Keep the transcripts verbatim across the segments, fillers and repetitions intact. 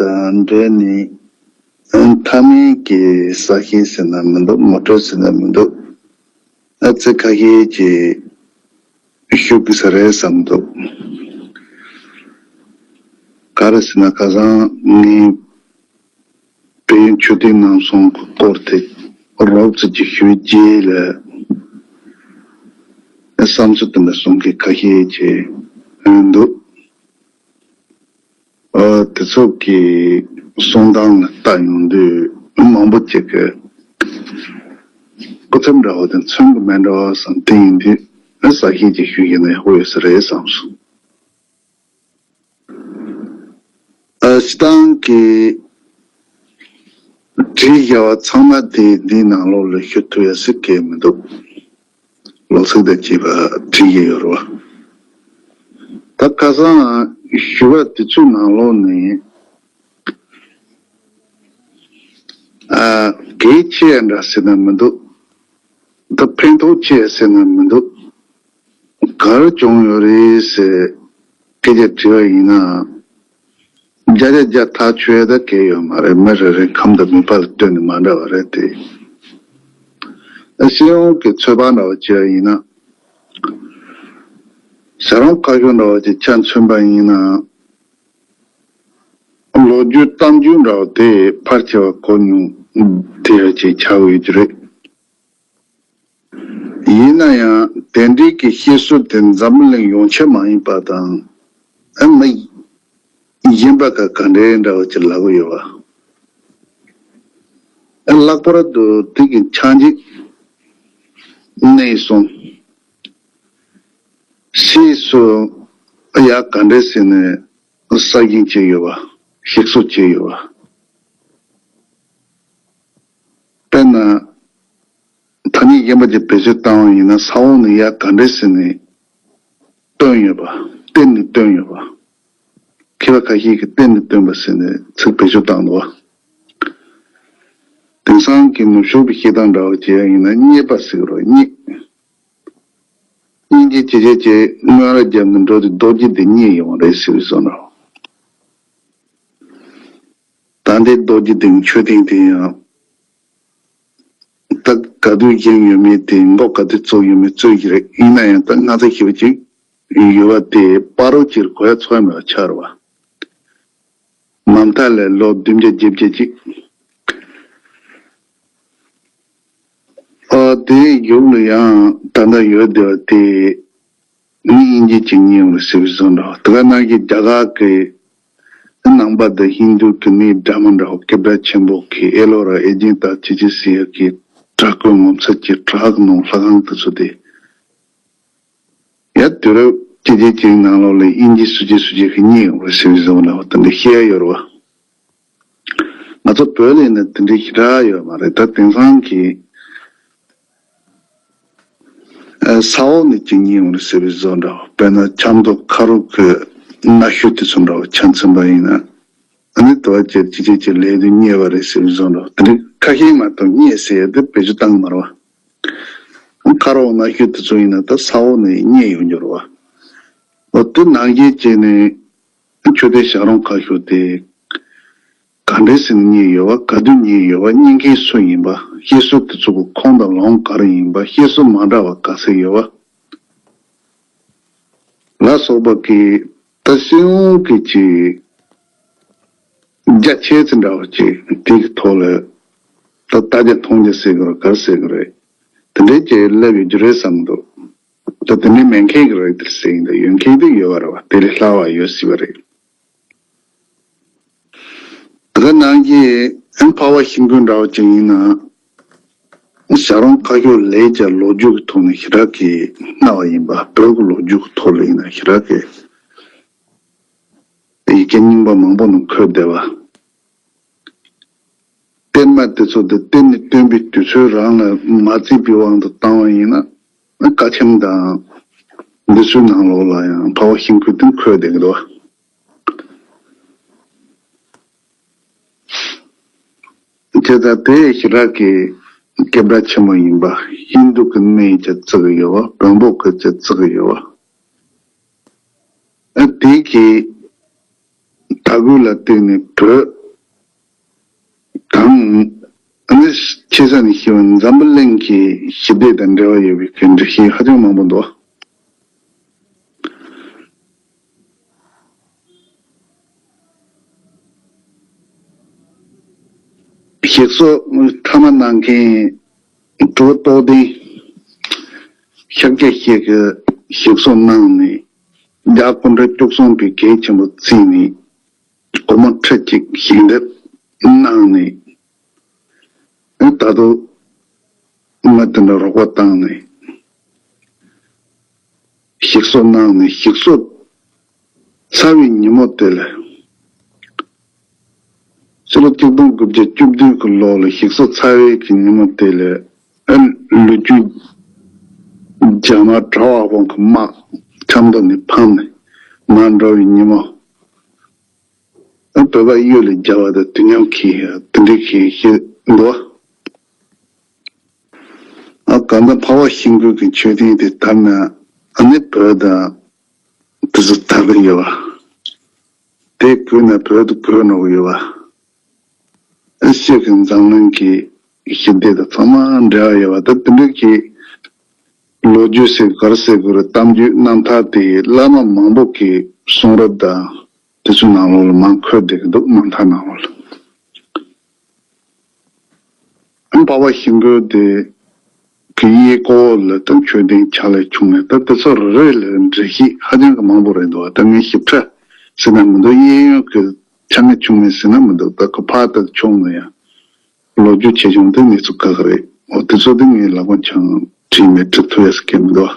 དང་འབྲེལ་ནས་མཐའ་མའི་གི་ས་ཤིང་ཟེར་ན་མི་འདུག་མོ་ཊ་ཟེར་ན་མི་འདུག་ཨ་ཙི་ཁ་ཤས་ཀྱིས་ཤུགས་ཀྱི་ས་རེད་བསམ་འདུག་ག་རེ་ཟེར་ན་ཁ་སང་ངས་བལ་ཡུལ་མཆོད་རྟེན་ནང་སོང་གི་སྐོར་དེ་རོབ་ཙམ་ཅིག་ཞུས་རྗེས་ལ་བསམ་ཚུལ་དེ་འདྲ་གསུང་མཁན་ཁ་ཤས་ཅིག་འདུག་ཨ་དེ་ཚོ་གི་གསུང་སྟངས་ལ་ལྟ་ཡོང་དུས་མང་པོ་ཅིག་གི་སྐུ་ཚབ་འདྲ་བོ་དེ་མཚོན་གི་མེད་འགྲོ་བསམ། དེ་ཡིན་དུས་ས་ཤིང་ཅིག་ཞུས་ཡིན་ན་ཡག་པོ་ཡོད་ས་རེད་བསམ་སོང་། ཨ་སྤྱིར་བཏང་གི་བྲིས་བཞག་པ་ཚང་མ་དེ་འདིའི་ནང་ལོགས་ལ་ཤོད་ཐུབ་ཡ་ཟིག་གས་མི་འདུག་ལོ་ཚིགས་དང་བཅས་པ་བྲིས་ཡོད་རེད་བ། ད་ཁ་སང་ཞུས་པ་དེ་ཚོའི་ནང་ལོགས་ནས་ཨ་གལ་ཆེ་ཡ་འདྲ་ཟེར་ན་མི་འདུག་ད་ཕན་ཐོགས་ཆེ་ཡ་ཟེར་ན་མི་འདུག་ག་རེ་བྱུང་ཡོད་རེད་ཟེར་སྐད་ཆ་དྲིས་པ་ཡིན་ན། བརྒྱ་ཆ་བརྒྱ་ཐག་ཆོད་ཡ་ད་གལ་ཡོད་མ་རེད། མི་རེ་རེ་ཁམས་དང་མོས་པ་ལ་ལྟོས་ནས་མ་འདྲ་བ་རེད་དེ། སྤྱི་ཡོངས་ཀྱི་ཚོད་དཔག་འདྲ་བོ་བྱས་པ་ཡིན་ན། ཞབས་དྲུང་བཀའ་ཤོག་འདྲ་བོ་ཅིག་ཆ་མཚོན་པ་ཡིན་ན། ལོ་རྒྱུས་གཏམ་རྒྱུད་འདྲ་བོ་དེ་ཕལ་ཆེ་བ་གོ་མྱོང་དེ་ཡ་ཅིག་ཆགས་ཡོད་ཀྱི་རེད། ཡིན་ན་ཡང་དེ་འདྲའི་གི་བཤད་སྲོལ་དེ་འཛམ་གླིང་ཡོངས་ཁྱབ་མ་ཡིན་པ་དང་། ཨ་མི་གཞན་པ་ག་ག་འདྲའི་འདྲ་བོ་ཅིག་ལབ་ཀྱི་ཡོད་པ། ཨ་ལྷག་པར་དུ་དེ་གི་ཆགས་འཇིག་གནས་སོང་། ཕྱིས་སུ་ཡ་ག་འདྲ་ཟེར་ནས་གསར་བཞེངས་བྱས་ཡོད་པ། ཞིག་གསོ་བྱས་ཡོད་པ། དཔེར་ན། ཐ་སྙད་གཞན་པ་ཅིག་བེད་སྤྱོད་བཏང་བ་ཡིན་ན་ས་འོག་ནས་ཡར་ག་འདྲ་ཟེར་ནས་བཏོན་ཡོད་པ། བརྟེན་ནས་བཏོན་ཡོད་པ། མཁས་པ་ཁ་ཤས་ཀྱིས་བརྟེན་ནས་བཏོན་པ་ཟེར་ནས་ཚིག་བེད་སྤྱོད་བཏང་འདུག་པ། དེང་སང་གི་ནུབ་ཕྱོགས་པའི་བཤད་སྟངས་འདྲ་བོ་བྱས་ཡིན་ན་རྙེད་པ་ཟེར་གི་རེད། རྙེད། སྙིང་རྗེ་ཅེས་བྱས་ཀྱི་སྔོན་ར་རྒྱབ་ནས་འགྲོ་དུས་རྡོ་རྗེ་དེ་རྙེད་ཡོང་བ་རེད་ཟེར་བའི་བཟོ་འདྲ་བོ། ད་ལྟའི་རྡོ་རྗེ་གདན་མཆོད་རྟེན་དེ་ཡང་། ད་ག་དུས་བཞེངས་ཡོད་མེད་དེ་མགོ་ག་དུས་བཙུགས་ཡོད་མེད་རྩོད་ཀྱི་རེད། ཡིན་ན་ཡང་ད་སྔ་ས་ཞེ་པོ་ཅིག་ཡོད་པ་དེ་ཕ་རོལ་ཕྱིར་གོ་ཡ་ཚོར་མེད་པ་ཆགས་རེད་པ། མ་མཐའ་ལ་ལོ་བདུན་བརྒྱ་བརྒྱད་བརྒྱ་ཅིག་ཨ་དེའི་རྒྱུག་ལ་ཡང་ད་ལྟ་ཡོད་བསྡད་པ་དེ། ནི་དབྱིན་ཇི་ཅིག་རྙེད་ཡོང་རེད་ཟེར་བའི་བཟོ་འདྲ་བ། དེ་ག་ནང་བཞིན་རྒྱ་གར་གྱི་ནང་པ་དང་ཧིན་དུ་གི་ནི་འདྲ་མི་འདྲ་བ་སྐད་གྲགས་ཆེན་པོ་གི་ཨེ་ལོ་ར་ཨེ་ཇིན་ད་ཅི་ཅི་ཟེར་ཡག་གི་བྲག་བརྐོས་ངོ་མཚར་གྱི་བྲག་ནང་ལྷ་ཁང་དེ་ཚོ་དེ། ཡ་དུས་རབས་ཅི་ཅི་ཅིག་ནང་ལོགས་ལ་དབྱིན་ཇི་སུ་ཅི་སུ་ཅི་གི་རྙེད་ཡོང་རེད་ཟེར་བའི་བཟོ་འདྲ་བ་དེ་འདྲ་བཤད་ཡ་ཡོད་རེད་བ། ང་ཚོ་བོད་ལ་ཡིན་ན་དེ་འདྲའི་ཞེ་དྲག་ཡོད་མ་རེད། ད་དེང་སང་གི་ཨ་ས་འོག་ནས་ཅིག་རྙེད་ཡོང་རེད་ཟེར་བའི་བཟོ་འདྲ་བ། དཔེར་ན་ཆབ་མདོ་ཁ་རོག་གི་གནའ་ཤུལ་དེ་ཚོ་འདྲ་བ་ཆ་མཚོན་པ་ཡིན་ན། ཨ་ནི་དུ་བ་ཅེར་ཅི་ཅི་ཅི་ལས་དུ་རྙེད་པ་རེད་ཟེར་བའི་བཟོ་འདྲ་བ། དེ་འདྲའི་ཁ་ཤས་མ་གཏོགས་རྙེད་ཟེར་ཡ་དེ་བེད་སྤྱོད་བཏང་གི་མ་རེད་བ། ཁ་རོག་གནའ་ཤུལ་དེ་ཚོ་ཡིན་ན་ད་ས་འོག་ནས་རྙེད་ཡོང་རྒྱུ་རེད་བ། འོ་དེ་ནང་བཞིན་བྱས་ནས་མཆོད་རྟེན་ཞབས་དྲུང་བཀའ་ཤོག་དེ་ག་འདྲས་ཟེར་ནས་རྙེད་ཡོད་པ། ག་དུས་རྙེད་ཡོད་པ། རྙེད་མཁན་སུ་ཡིན་པ། བཤད་སྲོལ་དེ་ཚོ་གི་ཁུངས་དང་ལུང་ག་རེ་ཡིན་པ། བཤད་སྲོལ་མ་འདྲ་བ་ག་ཚད་ཡོད་པ་ལ་སོགས་པ་གི་ད་སྤྱི་ཡོངས་ཀྱི་ཅིག་རྒྱ་ཆེ་ཙམ་འདྲ་བ་ཅིག་དེ་གི་ཐོག་ལ་ད་ལྟ་རྒྱ་མཐོང་རྒྱ་ཟེར་གི་རེད། ག་རེ་ཟེར་གི་རེད། དེ་འདྲས་ཅིག་སླེབས་ཡོད་རྒྱུ་རེད་བསམ་འདུག་ད་དེ་ནི་མེད་མཁན་གྱི་རེད་དེར་ཟེར་ཡིན། ད་ཡོད་མཁན་དེ་ཡོད་པ་རེད་བ། དེ་ལས་ལྷག་པ་ཡོད་སྲིད་པ་རེད། དེ་ག་ནང་གི་ཨན་འཕགས་པ་ཤིང་ཀུན་འདྲ་བ་ཅིག་ཡིན་ན། ཞབས་དྲུང་བཀའ་ཤོག་ལས་ཀྱང་ལོ་རྒྱུས་ཀྱི་ཐོག་ནས་ཞེ་དྲག་གི་སྔ་བ་ཡིན་པ། བོད་ཀྱི་ལོ་རྒྱུས་ཀྱི་ཐོག་ལ་ཡིན་ན་ཞེ་དྲག་གི་ཡི་གེ་རྙིང་པ་མང་པོ་ནང་འཁོད་བསྡད་པ། གཏེར་མ་དེ་ཚོ་དེ་གཏེར་ནས་བཏོན་པའི་དུས་ཚོད་རང་ལ་མ་བརྩིས་པའི་དབང་དུ་བཏང་བ་ཡིན་ན། བཀའ་ཆེམས་དང་འདི་ཚོའི་ནང་ལོགས་ལ་ཡང་འཕགས་པ་ཤིང་ཀུན་དེ་འཁོད་བསྡད་ཀྱི་འདུག་བ། དེ་ལྟར་དེ་ཞེ་དྲག་གི་སྐད་གྲགས་ཆེན་པོ་ཡིན་པ། ཧིན་དུ་གི་ནས་ཀྱང་བརྩི་གི་ཡོད་པ། བོན་པོ་གི་ཀྱང་བརྩི་གི་ཡོད་པ། ཨ་དེ་གི་དར་རྒུད་ལ་བརྟེན་ནས་བོད་ ཨ་ནི་ཆེ་ས་ནས་ཤེས་པ་འཛམ་བུ་གླིང་གི་ཞི་བདེ་དང་འབྲེལ་བ་ཡོད་པའི་གི་འགྲེལ་བཤད་ཧ་ཅང་མང་པོ་འདུག། ཞིག་གསོ་མཐའ་མ་གནང་མཁན་གྲུབ་རྟོགས་ལྡན་ཤཱཀྱ་ཤྲཱི་གིས་ཞིག་གསོ་གནང་ནས་རྒྱལ་བ་སྐུ་ཕྲེང་བཅུ་གསུམ་པའི་གལ་ཆེན་པོ་བརྩིས་ནས་སྒོ་མོ་ཁྲི་གཅིག་ཞལ་འདེབས་གནང་ནས། ད་དུང་མི་དེ་འདྲ་རོགས་པ་བཏང་ནས་ཞིག་གསོ་གནང་ནས་ཞིག་གསོ་ཚར་བའི་ཉིན་མོ་དེ་ལ། ཕྱི་ལོ་གཅིག་སྟོང་དགུ་བརྒྱ་བཅུ་བདུན་གྱི་ལོ་ལ་ཞིག་གསོ་ཚར་བའི་གི་ཉིན་མོ་དེ་ལ། ཨ་ལོ་རྒྱུས་རྒྱ་དམར་གྲྭ་པ་དབང་གི་དམག་ཆབ་མདོ་ནས་འཕངས་ནས་མར་འགྲོ་བའི་ཉིན་མོ། ཨ་བོད་པ་གཡུལ་ལས་རྒྱལ་བ་དང་དུས་མཉམ་གྱི་དེ་འདྲའི་གི་ཞིག་འདུག། ཨ་གང་ལྟར་འཕགས་པ་ཤིང་ཀུན་གྱི་མཆོད་རྟེན་དེ་དར་ན་ཨ་ནི་བོད་དང་དེ་ཚོ་དར་གི་ཡོད་པ། དེ་གུད་ན་བོད་དུ་གུད་ནོག་ཡོད་པ། ཨ་ཤེས་ཀྱི་འཛམ་གླིང་གི་ཞི་བདེ་དང་ཚང་མ་འབྲེལ་བ་ཡོད་པ་ད་དེ་འདྲའི་གི་ལོ་རྒྱུས་ཟེར་ག་རེ་ཟེར་དགོས་རེད། གཏམ་རྒྱུད་རྣམ་ཐར་དེ་བླ་མ་མང་པོ་གི་གསུང་རབ་དང་དེ་ཚོའི་ནང་ལོགས་ལ་མང་འཁོད་བསྡད་ཀྱི་འདུག། རྣམ་ཐར་ནང་ལོགས་ལ། འཕགས་པ་ཤིང་ཀུན་དེ་གི་གཡས་སྐོར་ལ་ད་མཆོད་རྟེན་ཆག་ལས་བྱུང་ནས་ད་དེ་ཚོ་རེ་རེ་ལ་འགྲེལ་བཤད་ཧ་ཅང་གི་མང་པོ་རེད་འདུག། ད་ངས་ཞིབ་ཕྲ་ཟེར་ན་མི་འདུག། གཡས་གཡོན་གྱི་ཆ་ངེས་ཆུང་ངེས་ཟེར་ན་མི་འདུག། ད་གི་ཕར་ད་ཆུང་ནས་ཡང་ལོ་རྒྱུས་ཆེ་ཆུང་དེ་གནས་ཚུལ་ཁག་ཁག་རེད། འོ་དེ་ཚོ་དེ་ངས་ལག་པ་འཆང་བྲིས་མེད། བྲི་ཐུབ་ཡ་ཟེར་གྱི་མི་འདུག།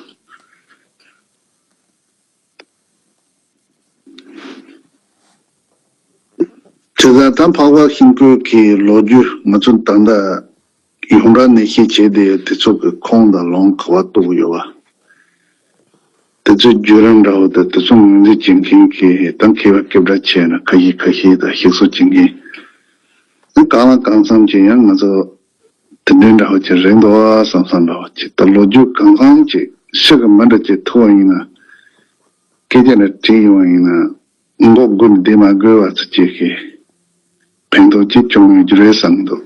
བྱས་ཙང་ད་འཕགས་པ་ཤིང་ཀུན་གྱི་ལོ་རྒྱུས་ང་ཚོ་ད་ལྟ་ཡོངས་གྲགས་ནས་ཤེས་བྱས་དེ་དེ་ཚོ་གི་ཁུངས་དང་ལུང་ག་པར་གཏུགས་ཡོད་པ། དེ་ཚོའི་བརྒྱུད་རིམ་འདྲ་བོ་དང་དེ་ཚོ་ངོས་འཛིན་བྱེད་མཁན་གྱི་ད་མཁས་པ་སྐད་གྲགས་ཆེ་ན་ཁ་ཤས་ཁ་ཤས་དང་ཞིག་གསོ་བྱེད་མཁན་གང་ལ་གང་འཚམ་ཅིག་ཡང་ང་ཚོ་དེ་འདྲའི་འདྲ་བོ་ཅིག་རེད་འདུག་བསམ་བསམ་འདྲ་བོ་ཅིག། ད་ལོ་རྒྱུས་གང་འཚམ་ཅིག་ཤེས་ཀྱི་མི་འདྲ་ཅིག་ཐུག་པ་ཡིན་ན་སྐད་ཆ་འདྲ་དྲིས་ཡོང་བ་ཡིན་ན། མགོ་སྒུར་བསྡད་མ་དགོས་པ་ཚོ་ཅིག་གི་ཕན་ཐོགས་ཅིག་བྱུང་ཡོད་རྒྱུ་རེད་བསམ་འདུག།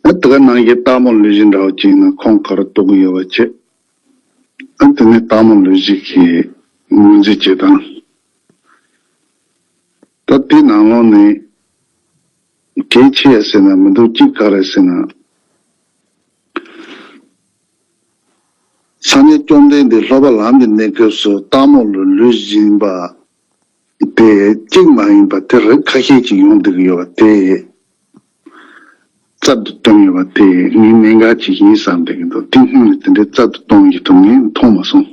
ཨ་དེ་ག་ནང་བཞིན་སྟག་མོ་ལུས་སྦྱིན་འདྲ་བོ་ཅིག་ཡིན་ན་ཁོང་ག་རེ་གཏུགས་ཀྱི་ཡོད་པ་ཅིག། ཨ་དེ་ནི་སྟག་མོ་ལུས་སྦྱིན་གྱི་ངོས་འཛིན་བྱེད་སྟངས། ད་དེ་ནང་ལོགས་ནས་གལ་ཆེ་ཡ་ཟེར་ན་མི་འདུག། གཅིག་ག་རེ་ཟེར་ན། སངས་རྒྱས་བཅོམ་ལྡན་འདས་སློབ་པ་ལམ་གྱི་གནས་སྐབས་སུ་སྟག་མོ་ལ་ལུས་སྦྱིན་པ་དེ་གཅིག་མ་ཡིན་པ་དེ་རིགས་ཁ་ཤས་ཅིག་ཡོང་བསྡད་ཀྱི་ཡོད་པ་དེ་རྩལ་དུ་བཏོན་ཡོད་པ་དེ་ངས་གནད་འགག་ཅིག་ཡིན་བསམ་བསྡད་ཀྱི་འདུག། དེ་སྔོན་ལ་དེ་འདྲའི་རྩལ་དུ་གཏོང་ཡོད་དུས་ངས་མཐོང་མ་སོང་།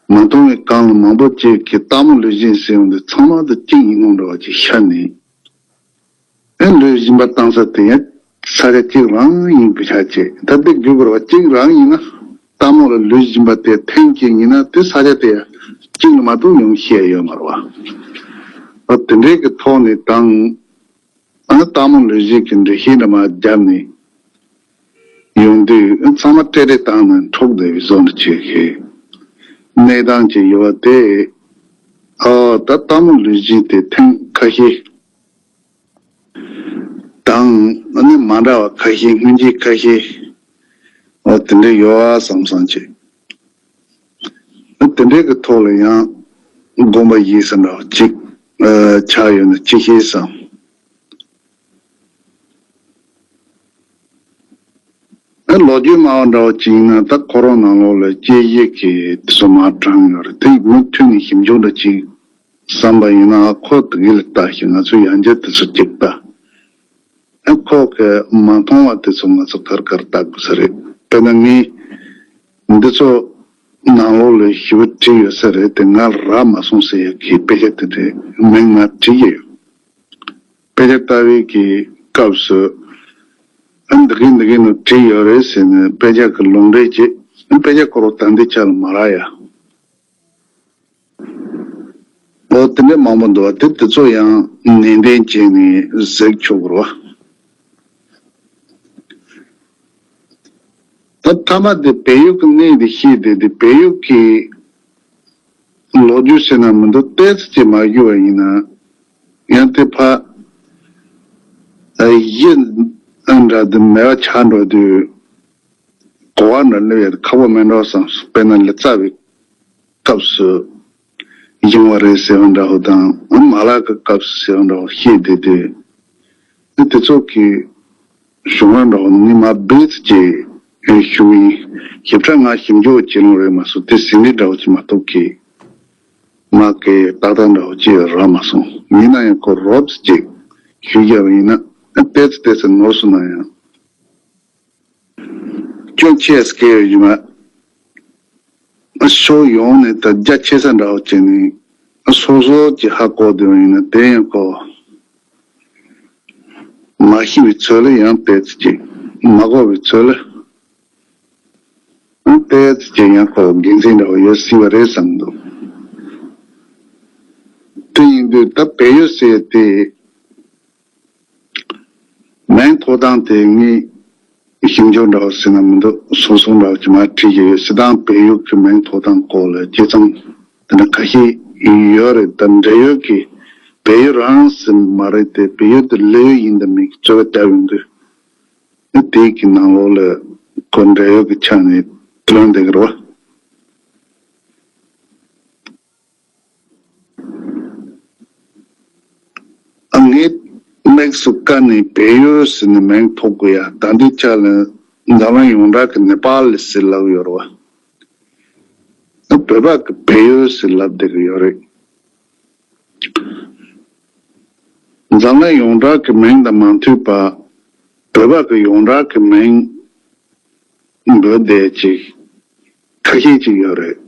མ་མཐོང་བའི་སྒང་ལ་མང་པོ་ཅིག་གིས་སྟག་མོ་ལུས་སྦྱིན་ཟེར་ཡོང་དུས་ཚང་མ་དང་གཅིག་ཡིན་ནོ་འདྲ་བ་ཅིག་ཤར་ནས། ཨེ་ལུས་སྦྱིན་པ་བཏང་ས་དེ་ཡང་ས་ཆ་གཅིག་རང་ཡིན་དགོས་ཤ་ཅེས། ད་དེ་དགོས་པ་གཅིག་རང་ཡིན་ན་སྟག་མོ་ལ་ལུས་སྦྱིན་པ་དེ་ཐེངས་གཅིག་ཡིན་ན་དེ་ས་ཆ་དེ་ཡང་གཅིག་ལ་མ་གཏོགས་ཡོང་ཤེས་ཡོད་མ་རེད་བ། ད་དེ་འདྲའི་གི་ཐོག་ནས་དང་ཨ་ནི་སྟག་མོ་ལུས་སྦྱིན་གྱི་འགྲེལ་བཤད་འདྲ་མ་བརྒྱབ་ནས་ཡོང་དུས་ཚང་མ་སྤྲེལ་སྤྲེལ་བཏང་ནས་འཁྲུག་བསྡད་པའི་བཟོ་འདྲ་ཅིག་གི་གནས་སྟངས་ཅིག་ཡོད་པ་དེ། ཨ་ད་སྟག་མོ་ལུས་སྦྱིན་དེ་ཐེངས་ཁ་ཤས། དང་ཨ་ནི་མ་འདྲ་བ་ཁ་ཤས་སྔོན་ཆད་ཁ་ཤས་འོ་དེ་འདྲ་ཡོད་བསམ་བསམ་བྱས། ཨ་དེ་འདྲའི་གི་ཐོག་ལ་ཡང་དགོངས་པ་བཞེས་ས་འདྲ་བ་ཅིག་ཨ་ཆགས་ཡོད་ན་ཅི་ཤེས་བསམ། ཨ་ལོ་རྒྱུས་སྨྲ་བ་འདྲ་བ་ཅིག་ཡིན་ན་ད་ཁོ་རང་ནང་ལོགས་ལ་དཔྱད་གཞི་གི་དེ་ཚོ་མར་དྲངས་ཡོད་རེད། དེ་མུ་མཐུད་ནས་ཞིབ་འཇུག་འདྲ་ཅིག་བསམ་པ་ཡིན་ན་ཨ་ཁོ་དེ་གི་ལ་ལྟ་ཞིག་ང་ཚོ་ཡང་བསྐྱར་དེ་ཚོ་ཅིག་ལྟ། ཨ་ཁོ་གི་མ་མཐོང་བ་དེ་ཚོ་ང་ཚོ་གར་གར་ལྟ་དགོས་ས་རེད། དཔེར་ན་ངས་འདི་ཚོ་ནང་ལོགས་ལ་ཞིབ་བྲིས་ཡོད་ས་རེད་དེ་ང་རག་མ་སོང་ཟེར་ཡག་གི་དཔེ་ཆ་དེ་འདྲའི་མིང་ང་བྲིས་ཡོད། དཔེ་ཆ་ལྟ་བའི་གི་སྐབས་སུ་ཨ་འདི་གི་འདི་གི་ནང་བྲིས་ཡོད་རེད་ཟེར་ནས་དཔེ་ཆ་གི་ལུང་འདྲེན་བྱེད། དཔེ་ཆ་ཁོ་རང་ད་འདི་ཆ་ལ་མ་རག་ཡ། འོ་དེ་འདྲ་མང་པོ་འདུག་བ། དེ་དེ་ཚོ་ཡང་ནན་ཏན་བྱས་ནས་གཟིགས་ཆོག་གི་རེད་བ། ད་མཐའ་མ་དེ་བལ་ཡུལ་གྱི་གནས་དེ་ཤེས་དེ་དེ་བལ་ཡུལ་གྱི་ལོ་རྒྱུས་ཟེར་ན་མི་འདུག། ཏོག་ཙམ་ཅིག་མ་ཞུ་བ་ཡིན་ན་ཡང་དེ་ཕ། ཡིད་འདྲ་དུ་མེད་པ་ཆགས་འགྲོ་དུས་གོ་བ་འདྲ་སླེབས་ཡ་ཁག་པོ་མེད་འགྲོ་བསམ། དཔེར་ན་ལི་ཙ་བའི་སྐབས་སུ་ཡོང་བ་རེད་ཟེར་བ་འདྲ་བོ་དང་མ་ལག་གི་སྐབས་སུ་ཟེར་བ་འདྲ་བོ་བཤད་དེ་དུས་དེ་ཚོ་གི་གཞུང་ལ་འགྲོ་ནི་མ་བེད་ཅེས་ཞུ་ཡིན། ཞིབ་ཕྲ་ང་ཞིབ་འཇུག་བྱེད་ལོང་རེད་མ་སོང་། དེ་ཟིན་རིགས་འདྲ་བོ་ཅིག་མ་གཏོགས་ཀྱི་མ་གི་ཏག་ཏག་འདྲ་བོ་ཅིག་རག་མ་སོང་། ཡིན་ན་ཡང་ཁོ་རོབ་ཅིག་ཞུ་རྒྱུ་ཡིན་ན་ཏེ་ཙི་ཏེ་ཙི་ནོར་སོང་ན་ཡང་སྐྱོན་ཆེ་སྐྱེ་ཡོད་ཀྱི་མ། ཕྱོགས་ཡོངས་ནས་ད་རྒྱ་ཆེ་ས་འདྲ་བོ་བྱས་ནས་སོ་སོ་ཅིག་ཧ་གོ་བསྡད་པ་ཡིན་ན་དེ་ཡང་ཁོ་མ་ཤེས་པའི་ཚོད་ལ་ཡང་ཏེ་ཙི་ཅིག་མ་གོ་བའི་ཚོད་ལ་ཏེ་ཙི་ཅིག་ཡང་ཁོ་དགེ་མཚན་འདྲ་བོ་ཡོད་སྲིད་པ་རེད་བསམ་འདུག་དེ་ཡིན་དུས་ད་བལ་ཡུལ་ཟེར་དེ། མིང་ཐོགས་སྟངས་དེ་ངས་ཞིབ་འཇུག་འདྲ་བོ་ཟེར་ན་མི་འདུག་སོ་སོ་འདྲ་བོ་ཅིག་མ་བྲིས་ཀྱི་ཡོད། སྲིད་དང་བལ་ཡུལ་གྱི་མིང་ཐོགས་སྟངས་སྐོར་ལ་ཅི་ཙམ་དེ་འདྲ་ཁ་ཤས་ཡོད་རེད། ད་འབྲེལ་ཡོད་ཀྱི་བལ་ཡུལ་རང་ཟེར་མ་རེད་དེ་བལ་ཡུལ་དེ་ལོས་ཡིན་དང་མིན་གྱི་རྩོད་པ་བརྒྱབ་ཡོང་དུས་དེ་གི་ནང་ལོགས་ལ་ཁོ་འབྲེལ་ཡོད་ཀྱི་ཆ་ནས་ཐོན་བསྡད་ཀྱི་རེད་བ། ངའི་དམིགས་སུ་བཀར་ནས་བལ་ཡུལ་ཟེར་ནས་མིང་ཐོགས་དགོས་ཡ། ད་འདི་ཆ་ལ་འཛམ་གླིང་ཡོངས་གྲགས་ཀྱི་ནེ་པཱལ་ཟེར་ལབ་ཡོད་རེད་བ། བོད་པ་གི་བལ་ཡུལ་ཟེར་ལབ་བསྡད་ཀྱི་ཡོད་རེད། འཛམ་གླིང་ཡོངས་གྲགས་ཀྱི་མིང་དང་མ་མཐུན་པ་བོད་པ་གི་ཡོངས་གྲགས་ཀྱི་མིང་འབོད་བསྡད་ཅིག་ཁ་ཤས་ཅིག་ཡོད་རེད།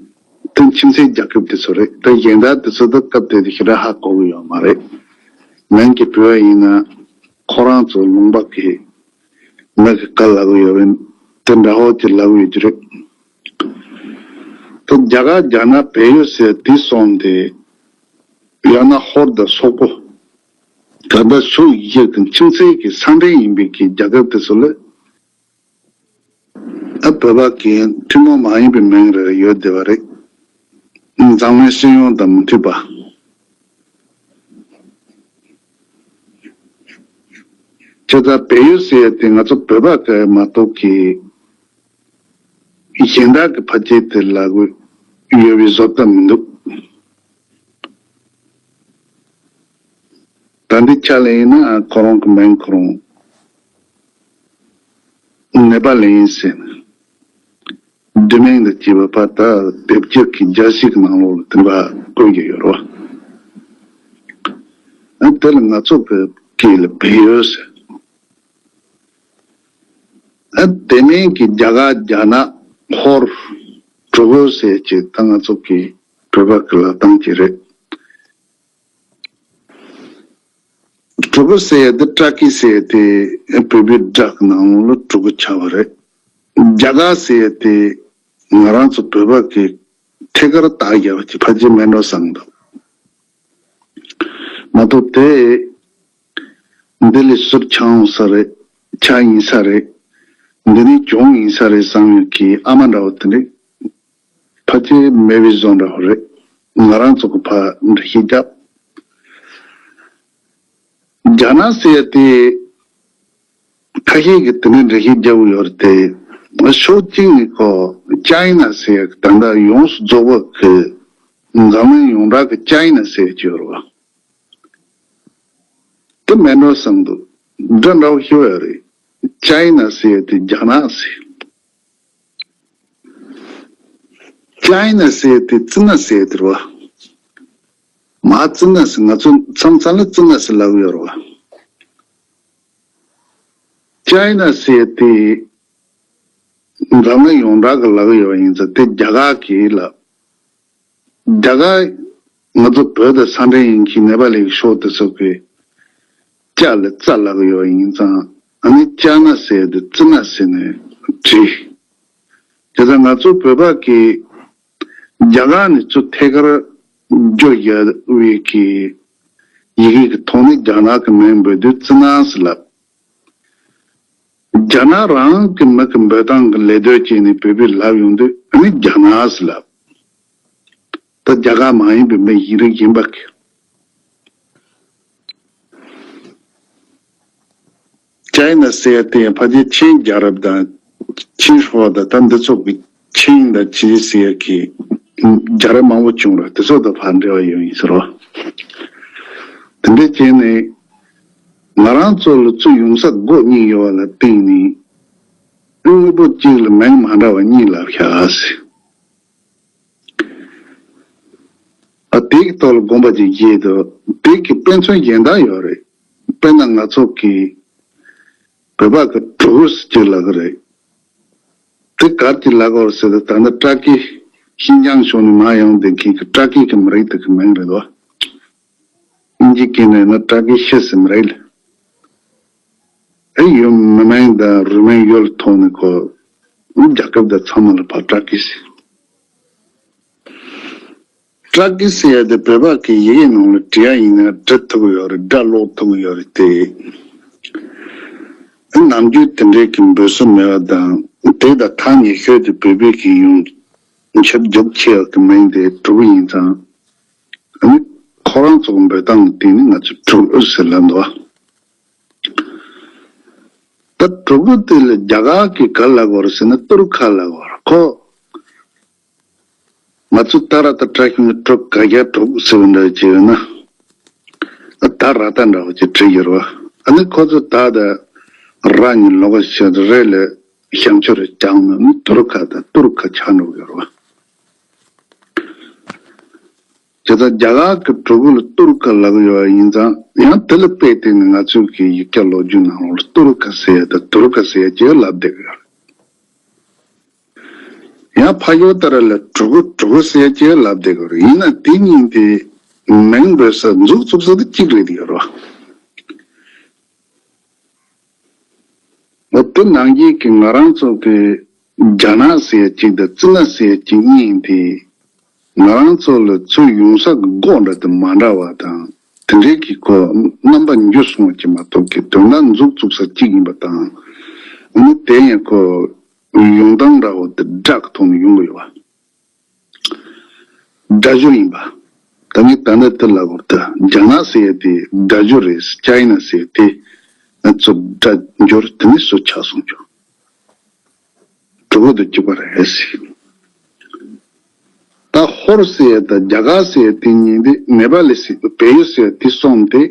དེ་ཁྱིམ་མཚེས་རྒྱལ་ཁབ་དེ་ཚོ་རེད། དེ་གཞན་དག་དེ་ཚོ་ད་སྐབས་དེ་དུས་ཞེ་དྲག་ཧ་གོ་གི་ཡོད་མ་རེད། མིང་གི་བོད་ཡིན་ན་ཁོ་རང་ཚོ་ལུང་པ་གི་མི་གི་བཀའ་ལབ་གི་ཡོད་རེད། དེ་འདྲ་བོ་ཅིག་ལབ་གི་ཡོད་ཀྱི་རེད། དེ་རྒྱ་གར་རྒྱ་ནག་བལ་ཡུལ་ཟེར་དེ་སོང་དེ་ཡང་ན་ཧོར་དང་སོག་པོ་ད་ལྟ་ཕྱོགས་བཞི་གི་ཁྱིམ་མཚེས་ཀྱི་ས་འབྲེལ་ཡིན་པའི་གི་རྒྱལ་ཁབ་དེ་ཚོ་ལ། ཨ་བོད་པ་གི་ཐུན་མོང་མ་ཡིན་པའི་མིང་རེ་རེ་ཡོད་བསྡད་པ་རེད། འཛམ་གླིང་སྤྱི་ཡོངས་དང་མི་མཐུན་པ། བྱས་ཙང་བལ་ཡུལ་ཟེར་ཡ་དེ་ང་ཚོ་བོད་པ་གི་མ་གཏོགས་ཀྱི་གཞན་དག་གི་ཕལ་ཆེར་དེ་ལབ་ཀྱི་ཡོད་པའི་བཟོ་ལྟ་མི་འདུག་ད་འདི་ཆ་ལ་ཡིན་ན་ཁོ་རང་གི་མིང་ཁོ་རང་ནེ་པ་ལི་ཡིན་ཟེར་ནས་བསྡུས་མིང་དུ་བྱས་པ་ཕར་ད་དེབ་སྐྱེལ་གྱི་རྒྱལ་སྤྱི་གི་ནང་ལོགས་ལ་དེ་འདྲ་བཀོད་ཀྱི་ཡོད་རེད་བ། ཨ་དེ་ལ་ང་ཚོ་གི་སྐད་ལ་བལ་ཡུལ་ཟེར། ཨ་དེ་མིན་གྱི་རྒྱ་གར་རྒྱ་ནག་ཧོར་གྲུ་གུ་ཟེར་ཅིག་ད་ང་ཚོ་གི་བོད་པ་གི་ལབ་སྟངས་ཅིག་རེད། གྲུ་གུ་ཟེར་ཡ་དེ་ཏྲ་ཀི་ཟེར་ཡ་དེ་བོད་པའི་སྒྲ་གི་ནང་ལོགས་ལ་གྲུ་གུ་ཆགས་པ་རེད། རྒྱ་གར་ཟེར་ཡ་དེ་ང་རང་ཚོ་བོད་པ་གི་ཐད་ཀར་བཏགས་བཞག་པ་ཅིག་ཕལ་ཆེར་མེད་འགྲོ་བསམ་འདུག་མ་གཏོགས་དེ་འདི་ལས་ཟུར་ཆགས་ཡོང་ས་རེད། ཆགས་ཡིན་ས་རེད། འདི་ནས་བྱུང་ཡིན་ས་རེད་བསམ་ཡོད་ཀྱི་ཨ་མ་འདྲ་བོ་དེ་འདྲ་ཕལ་ཆེར་མེད་པའི་བཟོ་འདྲ་བོ་རེད། ང་རང་ཚོ་གི་ཕར་འགྲེལ་བཤད་རྒྱབ། རྒྱ་ནག་ཟེར་ཡ་དེ་ཁ་ཤས་ཀྱིས་དེ་འདྲའི་འགྲེལ་བཤད་རྒྱབ་ཡོད་རེད་དེ། ཕྱོགས་གཅིག་ནས་ཁོ་ཅའི་ན་ཟེར་ཡ་ད་ལྟ་ཡོངས་སུ་རྫོགས་པ་གི་འཛམ་གླིང་ཡོངས་གྲགས་ཀྱི་ཅའི་ན་ཟེར་ཡ་ཅིག་ཡོད་རེད་བ། དེ་མེད་འགྲོ་བསམ་འདུག་འདྲ་འདྲ་བོ་ཞིག་ཡོད་རེད། ཅའི་ན་ཟེར་ཡ་དེ་རྒྱ་ནག་ཟེར། ཅའི་ན་ཟེར་ཡ་དེ་ཙི་ན་ཟེར་ཡ་དེ་རེད་བ། མ་ཙི་ན་ཟེར་ང་ཚོ་མཚམས་མཚམས་ལ་ཙི་ན་ཟེར་ལབ་ཡོད་རེད་བ། ཅའི་ན་ཟེར་ཡ་དེ་འཛམ་གླིང་ཡོངས་གྲགས་ཀྱི་ལབ་ཡོད་པ་ཡིན་ཙང་དེ་རྒྱ་གར་གྱི་ལབ། རྒྱ་གར་ང་ཚོ་བོད་དང་ས་འབྲེལ་ཡིན་གྱི་ནེ་པ་ལི་གི་ཕྱོགས་དེ་ཚོ་གི་ཅ་ལ་ཙ་ལབ་ཡོད་པ་ཡིན་ཙང་ཨ་ནི་ཅ་ན་ཟེར་དེ་ཙི་ན་ཟེར་ནས་བྲིས། དེ་ཙང་ང་ཚོ་བོད་པ་གི་རྒྱ་གར་ནས་ཚུར་ཐད་ཀར་བསྒྱུར་བཞག་པའི་གི་ཡི་གེ་གི་ཐོག་ནས་རྒྱ་ནག་གི་མིང་འབོད་དུས་ཙི་ན་ཟེར་ལབ། རྒྱ་ནག་རང་གི་མི་གི་འབོད་སྟངས་ཀྱི་ལད་ཟློས་བྱས་ནས་བོད་པས་ལབ་ཡོང་དུས་ཨ་ནི་རྒྱ་ནག་ཟེར་ལབ། ད་རྒྱ་གར་མ་ཡིན་པའི་མི་ཡིན་རིགས་ཡིན་པ་གི། ཅའི་ན་ཟེར་ཡ་དེ་ཡང་ཕལ་ཆེར་ཆིན་རྒྱལ་རབས་དང་ཆིན་ཧྲོ་དང་ད་འདི་ཚོ་གི་ཆིན་དང་ཅི་ཟེར་ཡ་གི་རྒྱལ་རབས་མང་པོ་བྱུང་ར་དེ་ཚོ་དང་ཕར་འབྲེལ་བ་ཡོད་ཡིན་ཟེར་རོ། དེ་འདྲ་བྱས་ནས་ང་རང་ཚོ་ལ་ཚུར་ཡོང་ས་སྒོ་གཉིས་ཡོད་པ་ལ་བརྟེན་ནས་དངོས་པོ་གཅིག་ལ་མིང་མ་འདྲ་བ་གཉིས་ལབ་ཤག་ཟེར། ཨ་དེ་གི་ཐོག་ལ་དགོངས་པ་ཅིག་བཞེས་དུས་དེ་གི་དཔེ་མཚོན་གཞན་དག་ཡོད་རེད། དཔེར་ན་ང་ཚོ་གི་བོད་པ་གི་གྲུ་གུ་ཟེར་ཅིག་ལབ་གི་རེད། དེ་ག་རེ་ལབ་དགོས་རེད་ཟེར་ན་ད་ནི་ཀྲ་ཀི་ཤིན་ཅང་ཕྱོགས་ནས་མར་ཡོང་བསྡད་མཁན་གྱི་ཀྲ་ཀི་གི་མི་རིགས་དེ་གི་མིང་རེད་དོ། དབྱིན་ཇི་སྐད་ནས་ན་ཀྲ་ཀི་ཤི་ཟེར་མི་རེད། ཨེ་ཡོད་མི་མིང་དང་རུས་མིང་ཡོད་ཐོག་ནས་ཁོ་རྒྱལ་ཁབ་དང་ཚང་མ་ལ་ཕར་ཀྲ་ཀི་ཟེར། ཀྲ་ཀི་ཟེར་ཡ་དེ་བོད་པ་གི་ཡི་གེ་ནང་ལ་བྲི་ཡ་ཡིན་ན་འབྲི་ཐུབ་ཀྱི་ཡོད་རེད། སྒྲ་ཀློག་ཐུབ་ཀྱི་ཡོད་རེད་དེ། ནམ་རྒྱུན་དེ་འདྲའི་གི་འབོད་སྲོལ་མེད་པ་དང་དེ་དང་ཐག་ཉེ་ཤོས་དེ་བོད་པའི་གི་ཡོང་ཆེད་རྒྱུག་ཆེ་བ་གི་མིང་དེ་གྲུ་གུ་ཡིན་ཙང་ཨ་ནི་ཁོ་རང་ཚོ་གི་འབོད་སྟངས་དེ་ནི་ང་ཚོ་གྲུ་གུ་ཟེར་ལབ་འདུག་ད་གྲུ་གུ་དེ་ལ་རྒྱ་གར་གི་ག་ལབ་དགོས་རེད་ཟེར་ན་ཏུར་ཁ་ལབ་དགོས་རེད་ཁོ། ང་ཚོ་ད་ར་ད་བཀྲ་ཤིས་ནི་གྲུ་གུ་ག་རྒྱ་གྲུ་གུ་ཟེར་བ་འདྲ་ཅིག་ཡོད་ན། ད་ར་ད་འདྲ་བ་ཅིག་བྲིས་ཡོད་རེད་བ། ཨ་ནི་ཁོ་ཚོ་ད་ད་ར་ནི་ལོགས་ཀ་ཞིག་རེ་ལ་བྱང་ཆུབ་རེ་བྱང་ན་ནི་ཏུར་ཁ་ད་ཏུར་ཁ་ཆགས་འགྲོ་གི་ཡོད་རེད་བ། དེ་ད་རྒྱ་གར་གི་གྲུ་གུ་ལ་ཏུར་ཁ་ལབ་ཡོད་པ་ཡིན་ཙང་ཡང་དེ་ལ་དཔེ་བལྟས་ནས་ང་ཚོའི་གི་ཡིག་ཆ་ལོ་རྒྱུས་ནང་ལོགས་ལ་ཏུར་ཁ་ཟེར་ཡ་ད་ཏུར་ཁ་ཟེར་ཡ་ཅིག་ལབ་བསྡད་ཀྱི་ཡོད་རེད། ཡང་ཕ་ཡུལ་ལྟར་ལ་གྲུ་གུ་གྲུ་གུ་ཟེར་ཅེས་ལབ་བསྡད་ཀྱི་རེད། ཡིན་ན་དེ་གཉིས་དེ་མིང་འབོད་ས་མཛུབ་བཙུགས་ས་དེ་གཅིག་རེད་ཡོད་རེད། འོ་དེ་ནང་བཞིན་གྱི་ང་རང་ཚོ་གི་རྒྱ་ནག་ཟེར་ཅིག་དང་ཙི་ན་ཟེར་ཅིག་གཉིས་དེ་ང་རང་ཚོ་ལ་ཚུར་ཡོང་ས་གི་སྒོ་འདྲ་དེ་མ་འདྲ་བ་དང་དེ་འདྲའི་གི་ཁོ་རྣམ་པ་འགྱུར་སོང་བ་ཅིག་མ་གཏོགས་ཀྱི་དོན་དག་མཛུབ་བཙུགས་ས་གཅིག་ཡིན་པ་དང་། འོ་ན་དེ་ཡང་ཁོ། ཡོང་སྟངས་འདྲ་བོ་དེ་སྒྲ་གི་ཐོག་ནས་ཡོང་གི་ཡོད་པ། སྒྲ་སྦྱོར་ཡིན་པ། ད་ངས་ད་ལྟ་དེ་ལབ་དགོས་ད་རྒྱ་ནག་ཟེར་ཡ་དེ་སྒྲ་སྦྱོར་རེད། ཅའི་ན་ཟེར་ཡ་དེ་ང་ཚོ་སྒྲ་སྦྱོར་དེ་ནས་སུ་ཆགས་སོང་ཆོག་གྲུ་གུ་དང་གཅིག་པ་རེད་ཟེར། ད་ཧོར་ཟེར་ཡ་ད་རྒྱ་གར་ཟེར་ཡ་དེ་གཉིས་དེ་ནེ་པ་ལི་ཟེར་བལ་ཡུལ་ཟེར་ཡ་དེ་གསུམ་དེ།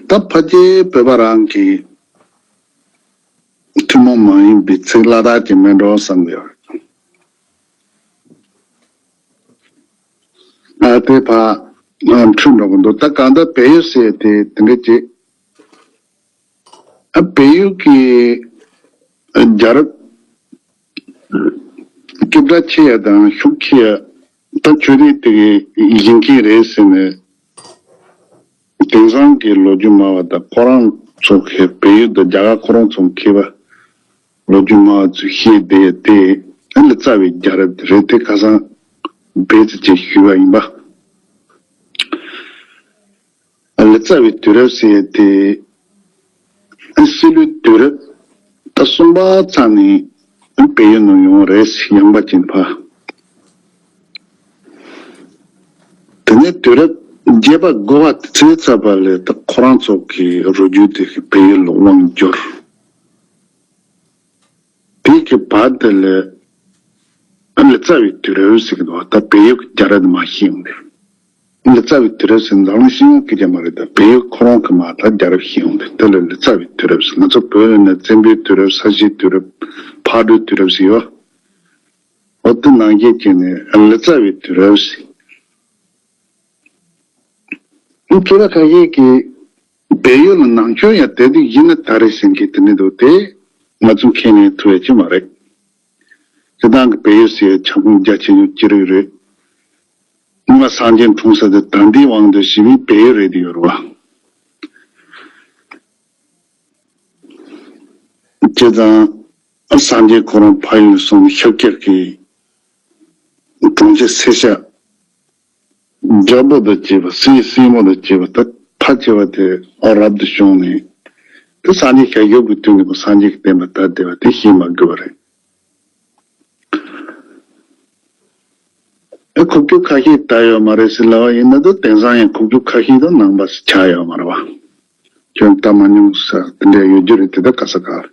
ད་ཕལ་ཆེར་བོད་པ་རང་གི་ཐུན་མོང་མ་ཡིན་པའི་ཚིག་ལ་དྭགས་ཀྱི་མེད་འགྲོ་བསམ་གི་ཡོད། ཨ་དེ་ཕ་འཁྲུལ་འགྲོ་གི་འདུག་ད་གང་ལྟར་བལ་ཡུལ་ཟེར་དེ་དེ་འདྲ་ཅིག་ཨ་བལ་ཡུལ་གྱི་རྒྱལ་རབས་སྐད་གྲགས་ཆེ་ཡ་དང་ཤུགས་ཆེ་ཡ་ད་ཆོས་རིག་དེ་གི་བཞེངས་མཁན་རེད་ཟེར་ནས་དེང་སང་གི་ལོ་རྒྱུས་སྨྲ་བ་དང་ཁོ་རང་ཚོ་གི་བལ་ཡུལ་དང་རྒྱ་གར་ཁོ་རང་ཚོ་མཁས་པ་ལོ་རྒྱུས་སྨྲ་བ་ཚོས་བཤད་བསྡད་དེ་ཨ་ནི་རྩ་བའི་རྒྱལ་རབས་དེ་རེད། དེ་ཁ་སང་བལ་ཙི་ཅིག་ཞུས་པ་ཡིན་པ། ལི་ཙཱ་བའི་དུས་རབས་ཟེར་ཡ་དེ་སྲིད་ལུས་དུས་རབས་ད་གསུམ་པ་ཚར་ནས་བལ་ཡུལ་ནང་ཡོང་བ་རེད། ཡངས་པ་ཅན་ཕ། དེ་ནས་དུས་རབས་བརྒྱད་པ་དགུ་པ་དེ་ཚོའི་ཚབ་པ་ལས་ད་ཁོ་རང་ཚོ་གི་རུས་རྒྱུད་དེ་གི་བལ་ཡུལ་ལ་དབང་བསྒྱུར། དེ་གི་བར་དེ་ལ་ལི་ཙཱ་བའི་དུས་རབས་ཟེར་གི་འདུག་ད་བལ་ཡུལ་གྱི་རྒྱལ་རབས་དེ་མར་ཤེས་ཡོང་དེ། ལི་ཙཱ་བའི་དུས་རབས་ཟེར་འཛམ་གླིང་སྤྱི་ཡོངས་ཀྱི་རྒྱལ་མ་རེད། ད་བལ་ཡུལ་ཁོ་རང་གི་མར་ད་རྒྱལ་རབས་ཤེས་ཡོང་དེ། དེ་ལ་ལི་ཙཱ་བའི་དུས་རབས་ཟེར། ང་ཚོ་བོད་ནས་བཙན་པོའི་དུས་རབས། ས་གཞིའི་དུས་རབས། ཕག་གྲུའི་དུས་རབས་ཟེར་ཡོད། འོ་དེ་ནང་བཞིན་བྱས་ནས་ལི་ཙཱ་བའི་དུས་རབས་ཟེར། ཁྱེད་རང་ཁ་ཤས་ཀྱིས་བལ་ཡུལ་ལ་ནང་ཆོས་ཡང་དེ་དུས་ཡིན་ན་ད་རེས་ཟེར་མཁན་དེ་མི་འདུག་དེ་ང་ཚོ་ཁས་ལེན་ཐུབ་ཡ་ཅིག་མ་རེད། སྤྱིར་བཏང་གི་བལ་ཡུལ་ཟེར་ཡ་ཁྱབ་ཁོངས་རྒྱ་ཆེ་ཉུང་ཅི་རིགས་རེད། སྔོན་མ་སངས་རྒྱས་འཁྲུངས་ས་དེ་ད་ལྟའི་དབང་དུ་བྱས་པའི་བལ་ཡུལ་རེད་དེ་ཡོད་རེད་བ། བྱས་ཙང་སངས་རྒྱས་ཁོ་རང་ཕ་ཡུལ་སོང་ནས་ཤཱཀྱ་གི་གྲོང་ཁྱེར་སེར་སྐྱ། རྒྱལ་པོ་དང་བཅས་པ་སྲས་སྲས་མོ་དང་བཅས་པ་ད་ཕལ་ཆེ་བ་དེ་རབ་ཏུ་བྱུང་ནས་དེ་སངས་རྒྱས་ཞལ་བཞུགས་ཀྱི་དུས་ནས་སངས་རྒྱས་ཀྱི་བསྟན་པ་དར་བསྡད་པ་དེ་ཤེས་མ་དགོས་པ་རེད། ཨེ་ཁུག་ཀྱོག་ཁ་ཤས་དར་ཡོད་མ་རེད་ཟེར་ལབ་པ་ཡིན་ན་ད་དེང་སང་ཡང་ཁུག་ཀྱོག་ཁ་ཤས་དང་ནང་པ་ཟེར་ཆགས་ཡོད་མ་རེད་བ། ཁྱོད་ལྟ་མ་མྱོང་ས་དེ་འདྲ་ཡོད་རྒྱུ་རེད། དེ་ད་ག་ས་ག་རེད།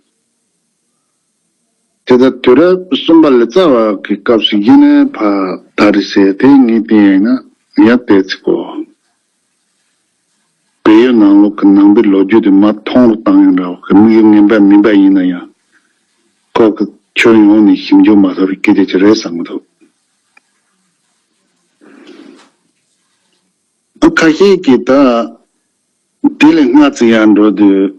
དེ་ད་དུས་རབས་གསུམ་པ་ལི་ཙཱ་བ་གི་སྐབས་སུ་ཡིན་ནའང་ཕ་ད་རི་སེ་དེ་ངས་དེ་ཡིན་ན་ཡང་དེ་ཚིག་གོ། བལ་ཡུལ་ནང་ལོགས་ཀྱི་ནང་པའི་ལོ་རྒྱུས་དེ་མ་མཐོང་རུ་བཏང་ཡང་འདྲ་བོ་གི་དམིགས་ཡུལ་ངན་པ་མིན་པ་ཡིན་ན་ཡང་། ཁོ་གི་ཁྱོན་ཡོངས་ནས་ཞིབ་འཇུག་མ་ཐུབ་པའི་སྐད་ཆ་ཅིག་རེད་བསམ་གི་འདུག། ཁ་ཤས་ཀྱིས་ད་དེ་ལས་སྔ་ཙམ་ཡར་འགྲོ་དུས།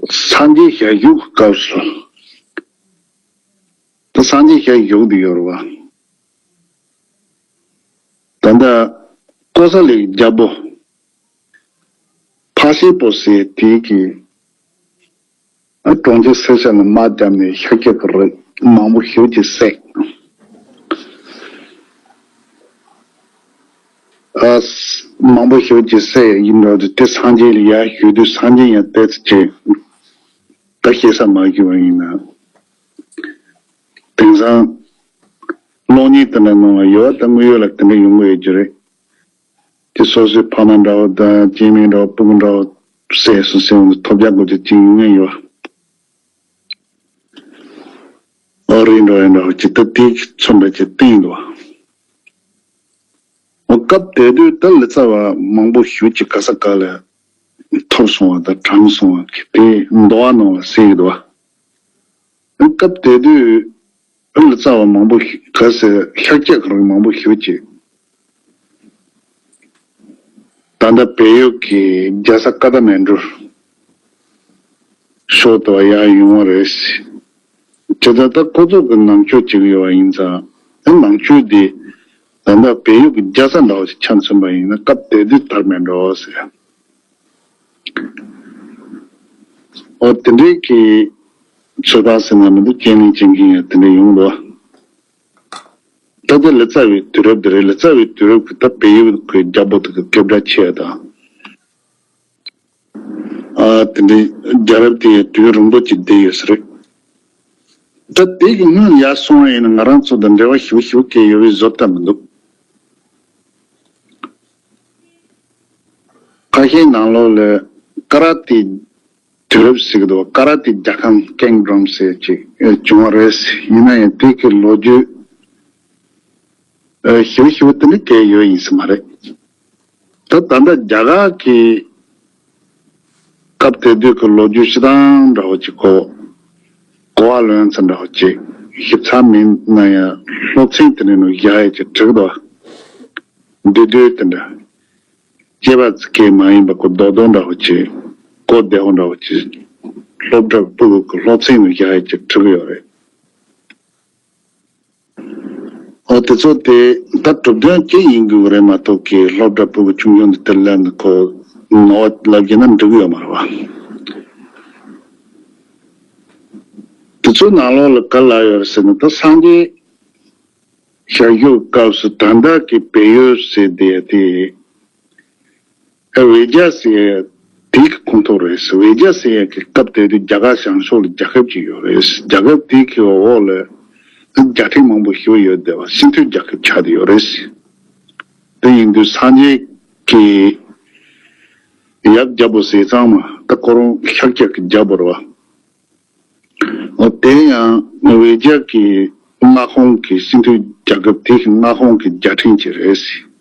སངས་རྒྱས་ཞལ་བཞུགས་སྐབས་སུ། ད་སངས་རྒྱས་ཞལ་བཞུགས་དེ་ཡོད་རེད་བ། ད་ལྟ་ཀོ་ས་ལའི་རྒྱལ་པོ་ཕ་ཤི་པོ་ཟེར་དེ་གིས་ཨ་གྲོང་ཁྱེར་སེ་ཤ་ལ་དམག་བརྒྱབ་ནས་ཤཱཀྱ་གི་རིགས་མང་པོ་ཞེ་པོ་ཅིག་བསད། ཨ་མང་པོ་ཞེ་པོ་ཅིག་བསད་ཡིན་འགྲོ་དུས། དེ་སངས་རྒྱས་ལ་ཡར་ཞུ་དུས་སངས་རྒྱས་ཡང་དེ་ཚོ་ཅིག་ད་ཤེས་ས་མ་ཞུ་བ་ཡིན་ན། དེང་སང་གློག་བརྙན་དེ་འདྲ་ནང་ལ་ཡོད་པ་ད་དངོས་ཡོད་ལ་དེ་འདྲ་ཡོང་གི་ཡོད་ཀྱི་རེད། དེ་སོ་སོའི་ཕ་མ་འདྲ་བོ་དང་སྐྱེ་དམན་འདྲ་བོ་སྤུ་གུ་འདྲ་བོ་བསད་སོང་ཟེར་བ་ནི་ཐོབ་རྒྱག་དགོས་ཀྱི་ཅིག་ཡོང་ངེས་ཡོད། ཨོ་རི་འདྲ་བོ་ཡིན་འདྲ་བོ་ཅིག་ད་དེ་མཚོན་པ་ཅིག་བསྟན་འདུག། འོ་སྐབས་དེ་དུས་ད་ལི་ཙཱ་བ་མང་པོ་ཞེ་པོ་ཅིག་ག་ས་ག་ལ་ཐོབ་སོང་བ་དང་དྲངས་སོང་བ་གི་དེ་འདུལ་བ་ནང་ལ་གསལ་གི་འདུག་བ། སྐབས་དེ་དུས་ལི་ཙཱ་བ་མང་པོ་ཞིག་ག་ས་ཤཱཀྱ་གི་རིགས་མང་པོ་ཞེ་པོ་ཅིག་ད་ལྟ་བལ་ཡུལ་གྱི་རྒྱལ་ས་ཀ་ཐ་མན་གྲུ་ཕྱོགས་དེ་བ་ཡར་ཡོང་བ་རེད། ཇི་ལྟར་ད་ཁོ་ཚོ་གི་ནང་ཆོས་ཅིག་ཡོད་པ་ཡིན་ཙང་། དེ་ནང་ཆོས་དེ་ད་ལྟ་བལ་ཡུལ་གྱི་རྒྱལ་ས་འདྲ་བོ་ཞིག་ཆ་མཚོན་པ་ཡིན་ན་སྐབས་དེ་དུས་དར་མེད་འགྲོ་ཟེར། འོ་དེ་འདྲའི་གི་ཚོད་དཔག་ཟེར་ན་མི་འདུག། རྐྱེན་ངན་ཅན་གྱི་ཡང་དེ་འདྲ་ཡོང་འདུག། ད་ལྟ་ལི་ཙཱ་བའི་དུས་རབས་དེ་རེད། ལི་ཙཱ་བའི་དུས་རབས་ཀྱི་ད་བལ་ཡུལ་གྱི་རྒྱལ་པོ་དེ་གི་སྐད་གྲགས་ཆེ་དང་། ཨ་དེ་འདྲའི་རྒྱལ་རབས་དེ་དུས་རིང་པོ་ཅིག་བསྡད་ཡོད་ས་རེད། ད་དེ་གི་སྔོན་ཡར་སོང་བ་ཡིན་ན་ང་རང་ཚོ་དང་འབྲེལ་བ་ཞེ་པོ་ཞེ་པོ་སྐྱེས་ཡོད་པའི་བཟོ་ལྟ་མི་འདུག། ཁ་ཤས་ནང་ལོགས་ལ་ཀ་ར་ཏེ་དུས་རབས་ཟེར་གི་འདུག། ཀ་ར་ཏེ་རྒྱལ་ཁམས་ཀིང་ཌམ་ཟེར་ཅིག་བྱུང་བ་རེད། ཡིན་ན་ཡང་དེ་གི་ལོ་རྒྱུས་ཨ་ཞིབ་ཞིབ་དེ་ནི་གལ་ཡོད་ཡིན་ས་མ་རེད། ད་ད་ལྟ་རྒྱ་གར་གྱི་སྐབས་དེ་དུས་ཀྱི་ལོ་རྒྱུས་སྤྱི་དང་འདྲ་བོ་ཅིག་གོ་གོ་བ་ལོན་ཚ་འདྲ་བོ་ཅིག་ཞིབ་ཚགས་མིན་ན་ཡང་སློབ་ཚན་དེ་ནས་ནུ་བཞག་ཡ་ཅིག་བྲིས་འདུག། འདི་དུས་དེ་འདྲ་སྐྱེས་པ་ཙི་གེ་མ་ཡིན་པ་གོ་རྡོག་རྡོག་འདྲ་བོ་ཅིག་གོ་བདེ་བོ་འདྲ་བོ་ཅིག་སློབ་གྲྭ་ཕྲུ་གུ་གི་སློབ་ཚན་ནུ་བཞག་ཡ་ཅིག་བྲིས་ཡོད་རེད། འོ་དེ་ཚོ་དེ་ད་གྲུབ་དོན་ཅི་ཡིན་དགོས་རེད་མ་གཏོགས་ཀྱི་སློབ་གྲྭ་ཕྲུ་གུ་ཆུང་ཆུང་དེ་དེར་ལབ་ནས་ཁོ་ནོར་བ་ལབ་ཀྱི་ན་འགྲིག་གི་ཡོད་མ་རེད་བ། དེ་ཚོ་ནང་ལོགས་ལ་ག་ལ་ཡོད་རེད་ཟེར་ན། ད་སངས་རྒྱས་ཞལ་བཞུགས་སྐབས་སུ་ད་ལྟ་གི་བལ་ཡུལ་ཟེར་དེ་དེ། ཨ་བེ་ཇ་ཟེར་ཡ་དེ་གི་ཁོངས་གཏོགས་རེད། བེ་ཇ་ཟེར་ཡ་གི་སྐབས་དེ་དུས་རྒྱ་གར་བྱང་ཕྱོགས་ལ་རྒྱལ་ཁབ་ཅིག་ཡོད་རེད། རྒྱལ་ཁབ་དེ་གི་འོག་ལ་རྒྱལ་ཕྲན་མང་པོ་ཞིག་ཡོད་བསྡད་པ། སིན་ཐུ་རྒྱལ་ཁབ་ཆགས་བསྡད་ཡོད་རེད། དེ་ཡིན་དུས་སངས་རྒྱས་ཀྱི་ཡབ་རྒྱལ་པོ་ཟེར་ཙང་མ་ད་ཁོ་རང་ཤཱཀྱ་གི་རྒྱལ་པོ་རེད་བ། འོ་དེ་ཡང་བེ་ཇ་གི་མངའ་ཁོངས་ཀྱི་སིན་ཐུ་རྒྱལ་ཁབ་དེ་གི་མངའ་ཁོངས་ཀྱི་རྒྱལ་ཕྲན་ཅིག་རེད།